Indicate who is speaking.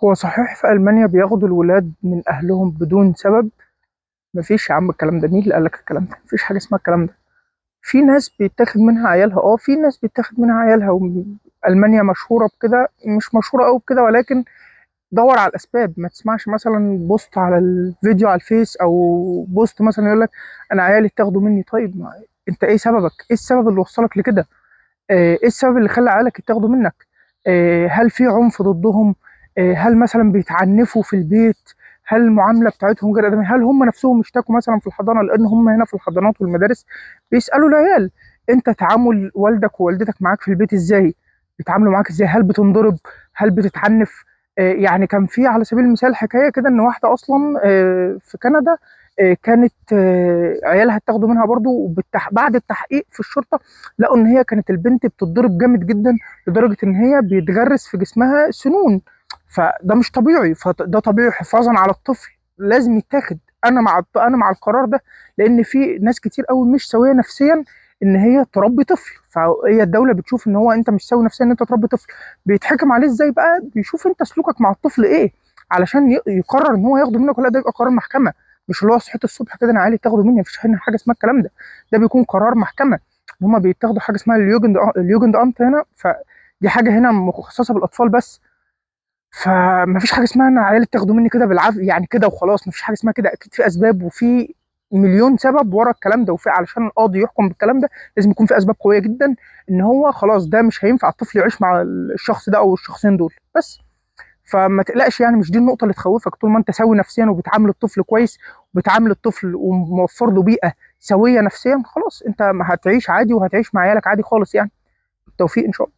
Speaker 1: هو صحيح في ألمانيا بياخدوا الولاد من أهلهم بدون سبب؟ مفيش يا عم الكلام ده. مين اللي قال لك الكلام ده؟ مفيش حاجة اسمها الكلام ده. في ناس بيتاخد منها عيالها، في ناس بيتاخد منها عيالها، وألمانيا مشهورة بكده، مش مشهورة أوي بكده، ولكن دور على الأسباب. ما تسمعش مثلا post على الفيديو على الفيس، أو post مثلا يقول لك أنا عيالي اتاخدوا مني. طيب ما أنت إيه سببك؟ إيه السبب اللي وصلك لكده؟ إيه السبب اللي خلى عيالك يتاخدوا منك؟ هل في عنف ضدهم؟ هل مثلا بيتعنفوا في البيت؟ هل المعاملة بتاعتهم غير ادميه؟ هل هم نفسهم اشتكوا مثلا في الحضانه؟ لان هم هنا في الحضانات والمدارس بيسالوا العيال، انت تعامل والدك ووالدتك معاك في البيت ازاي؟ بيتعاملوا معاك ازاي؟ هل بتنضرب؟ هل بتتعنف؟ يعني كان في على سبيل المثال حكاية كده، ان واحدة اصلا في كندا كانت عيالها اتاخدوا منها برضو، بعد التحقيق في الشرطة لقوا ان هي كانت البنت بتتضرب جامد جدا، لدرجة ان هي بيتغرس في جسمها سنون. فده مش طبيعي، فده طبيعي حفاظا على الطفل لازم يتاخد. انا مع القرار ده، لان في ناس كتير قوي مش سويه نفسيا ان هي تربي طفل، فهي الدولة بتشوف ان هو انت مش سوي نفسيا ان انت تربي طفل. بيتحكم عليه ازاي بقى؟ بيشوف انت سلوكك مع الطفل ايه علشان يقرر ان هو ياخده منك ولا. ده يبقى قرار محكمه، مش اللي هو صحيت الصبح كده انا عيالي تاخده مني. مفيش هنا حاجة اسمها الكلام ده، ده بيكون قرار محكمه. هما بيتاخدوا حاجة اسمها ال Jugendamt هنا، فدي حاجة هنا مخصصة بالاطفال بس. فمفيش حاجة اسمها ان عيالي تاخدوا مني كده بالعافية يعني كده وخلاص، مفيش حاجة اسمها كده. اكيد في اسباب، وفي مليون سبب ورا الكلام ده، وفي علشان القاضي يحكم بالكلام ده لازم يكون في اسباب قوية جدا ان هو خلاص ده مش هينفع الطفل يعيش مع الشخص ده او الشخصين دول بس. فما تقلقش يعني، مش دي النقطة اللي تخوفك. طول ما انت سوي نفسيا وبتعامل الطفل كويس، وبتعامل الطفل وموفر له بيئة سويه نفسيا، خلاص انت هتعيش عادي وهتعيش مع عيالك عادي خالص يعني. بالتوفيق ان شاء الله.